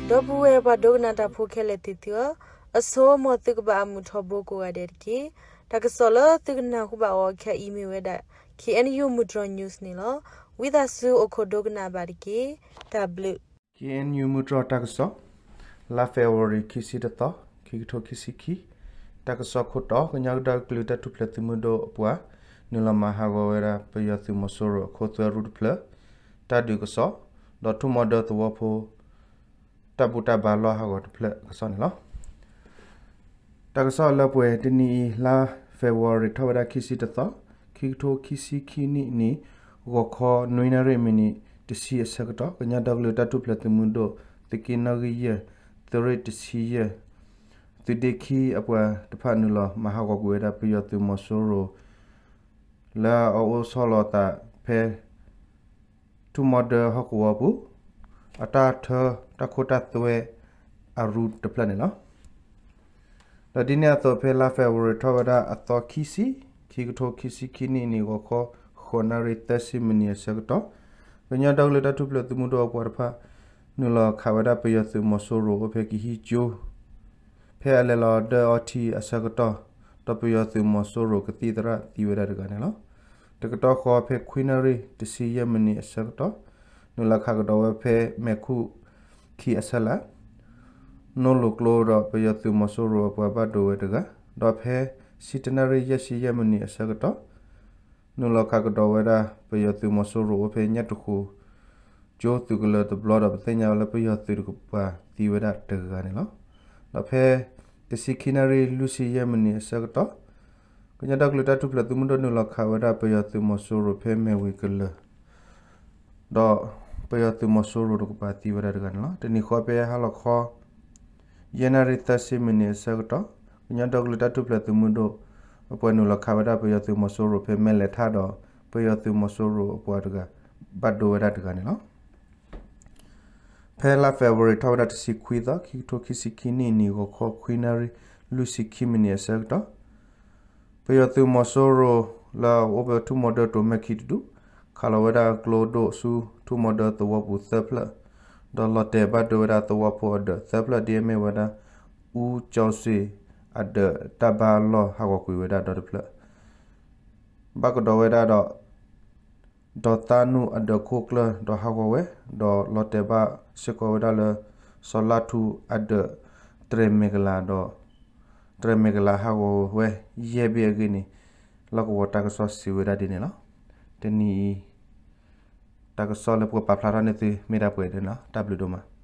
ဒီပုၢ်ဝဲၢ်ပှၤဒိကနၣ်တၢ်ဖိခဲလၢာ်သ့ၣ်သုဧၢ, အဆိ မ်သုကဘၣ်အမုာ်ထီဘိကိးဂၤဒဲးတက့ၢ်. တၢ်ကစီၣ်လၢသုကနၢ်ဟူဘၣ်အီၤခဲအံၤမ့ၢ်ဝဲဒၣ် K N U မုၢ်တြီၤ news န့ၣ်လီၤ. ဝံသးစူၤအိၣ်ခိးဒိကနၣ်ဘၣ်တက့ၢ်. တၢ်ဘျုး K N U မုၢ်တြီၤတၢ်ကစီၣ် လါ February ခံဆံတသီ, ခံကထိခံဆံခံ, တၢ်ကစီၣ်ခိၣ်တီ, ကညီဒီကလုာ်တၢ်ထူၣ်ဖျဲးသုးမုၢ်ဒိၣ်အပှၤ နုာ်လီၤမၤဟးဂီၤဝဲဒၣ် ပယီၤသုးမီၤစိရိၤအခိသွဲရူတဖျၢၣ်, တၢ်ဒုးကစီၣ်, ဒီးထူၣ်မီဒၢသဝီဖိ တၢ်ဘူၣ်တၢ်ဘါလီၢ်ဟးဂီၤတဖျၢၣ်အကစီၣ်န့ၣ်လီၤ. တၢ်ကစီၣ်လၢပှဲၤတနံၤအံၤ လါ February ထီၣ်ဝဲဒၣ်ခံဆံတသီ, ခံကထိခံဆံခံနံၣ်န့ၣ် ဂီၤခီနွံနၣ်ရံၣ်မံးနံးတဆံအဆၢကတီၢ် ကညီဒီကလုာ်တၢ်ထူၣ်ဖျဲးသုးမုၢ်ဒိၣ် သုးက့နီၣ်ဂံၢ်ယဲၢ်, သုးရ့ၣ်တဆံယဲၢ်, သုးဒ့ခံအပှၤတဖၣ်နုာ်လီၤမၤဟးဂီၤကွံာ်ဝဲဒၣ်ပယီၤသုးမီၤစိရိၤ လၢအအိၣ်ဆီလီၤအသးဖဲ ထူၣ်မီဒၢဟီၣ်ကဝီၤပူၤ အတၢ်ထၢ တၢ်ခိတၢ်သွဲအရူတဖျၢၣ်န့ၣ်လီၤ. ဒီးဒ်န့ၣ်အသိးဖဲလါ February ထီၣ်ဝဲဒၣ်အသီခံဆံ, ခံကထိခံဆံခံနံၣ်န့ၣ် ဂီၤခီဃိးနၣ်ရံၣ်သၢဆံမံးနံးအဆၢကတီၢ် ကညီဒီကလုာ်တၢ်ထူၣ်ဖျဲးသုးမုၢ်ဒိၣ်အပှၤတဖၣ် နုာ်လီၤခးဝဲဒၣ်ပယီၤသုးမီၤစိရိၤအိၣ်ဖဲကဟံးကၠိ ဖဲအလဲၤလီၤဒၢအီထံအဆၢကတီၢ် ဒီးပယီၤသုးမီၤစိရိၤကသံၣ်သရၣ်သံဝဲဒၣ်တဂၤန့ၣ်လီၤ. တကတီၢ်ဃီဖဲခွံနၣ်ရံၣ်တဆံယဲၢ်မံးနံးအဆၢကတီၢ် နုာ်လီၤခးကဒီးဝဲဖဲမဲာ်ခူၣ်ခံအဆၢလာ် နိလိၤကျိဒီးပယီၤသုးမီၤစိရိၤအပှၤဘၣ်ဒိဝဲတဂၤ, ဒီးဖဲဆံတနၣ်ရံၣ်ယဲၢ်ဆံယဲၢ်မံးနံးအဆၢကတီၢ် နုာ်လီၤခးကဒီးဝဲဒၣ်ပယီၤသုးမီၤစိရိၤအိၣ်ဖဲညၣ်တဃိၤ ကၠိသုးကလၢၤတဘျီဒီး ပသ့ၣ်ညါဝဲလၢပယီၤသုးတကပၤသံဝဲဒၣ်တဂၤန့ၣ်လီၤ. ဒီးဖဲတဆံခံနၣ်ရံၣ်လွံၢ်ဆံယဲၢ်မံးနံးအဆၢကတီၢ် ကညီဒီကလုာ်တၢ်ထူၣ်ဖျဲးသုးမုၢ်ဒိၣ်နုာ်လီၤခးဝဲဒၣ်ပယီၤသုးမီၤစိရိၤဖဲမဲာ်ဝံၤကလၢၤ ဒီးပယီၤသုးမီၤစိရိၤတကပၤသံဝဲဒၣ်တဂၤန့ၣ်လီၤ. တနံၤဃီဖဲဟါလီၤခီ ယဲၢ်နၣ်ရံၣ်သၢဆံမံးနံးအဆၢကတီၢ် ကညီဒီကလုာ်တၢ်ထူၣ်ဖျဲးသုးမုၢ်ဒိၣ် အပှၤနုာ်လီၤခးဝဲဒၣ်ပယီၤသုးမီၤစိရိၤဖဲမဲလဲၤထၣ်ဒီး ပယီၤသုးမီၤစိရိၤအပှၤတဂၤ ဘၣ်ဒိဝဲဒၣ်တဂၤန့ၣ်လီၤ. ဖဲလါ February ထီၣ်ဝဲဒၣ်တဆံခွံသီ ခံကထိခံဆံခံနံၣ်န့ၣ် ဂီၤခီခွံနၣ်ရံၣ်လွံၢ်ဆံခံမံးနံးအဆၢကတီၢ် ပယီၤသုးမီၤစိရိၤလၢအအိၣ်ဖဲထူၣ်မီဒၢတိၤမဲၣ်ခံတဒူၣ် ခးလီၤဝဲဒၣ်ကျိဒိၣ်ဆူထူၣ်မီဒၢသဝီပူၤသၢဖျၢၣ် ဒီးလီၤတဲာ်ဘၣ်ဒိဝဲဒၣ်သဝီဖိအဒၢးသၢဖျၢၣ် ဒ်အမ့ၢ်ဝဲဒၣ် အူကၠီစ့ၣ်အဒၢးတၢ်ဘါလီၢ်ဟးဂီၤကွံာ်ဝဲဒၣ်ဒီတဖျၢၣ် ဘၣ်ကဒီးဝဲဒၣ်ဒီး ဒီးသးနူၣ်အဒၢးခိၣ်ကျၢၢ်ဒီးဟးဂီၤဝဲ ဒီးလီၤတဲာ်ဘၣ်စ့ၢ်ကီးဝဲဒၣ်လၢ စီၤလါထူအဒၢး တြဲၤမ့ၢ်ကလၤဒီး တြဲၤမ့ၢ်ကလၤဟးဂီၤဝဲယဲၢ်ဘ့ၣ်အဂ့ၢ်န့ၣ် လီၢ်ကဝီၤတၢ်ကစီၣ်စံးဝဲဒၣ်ဒ်န့ၣ်လီၤ. တနံၤအံၤ တၢ်ကစီၣ်လၢပကပာ်ဖျါထီၣ်န့ၢ်သုမ့ၢ်ဒၣ်ပှဲၤဒၣ်န့ၣ်လီၤ. တၢ်ဘျုးဒိၣ်မး.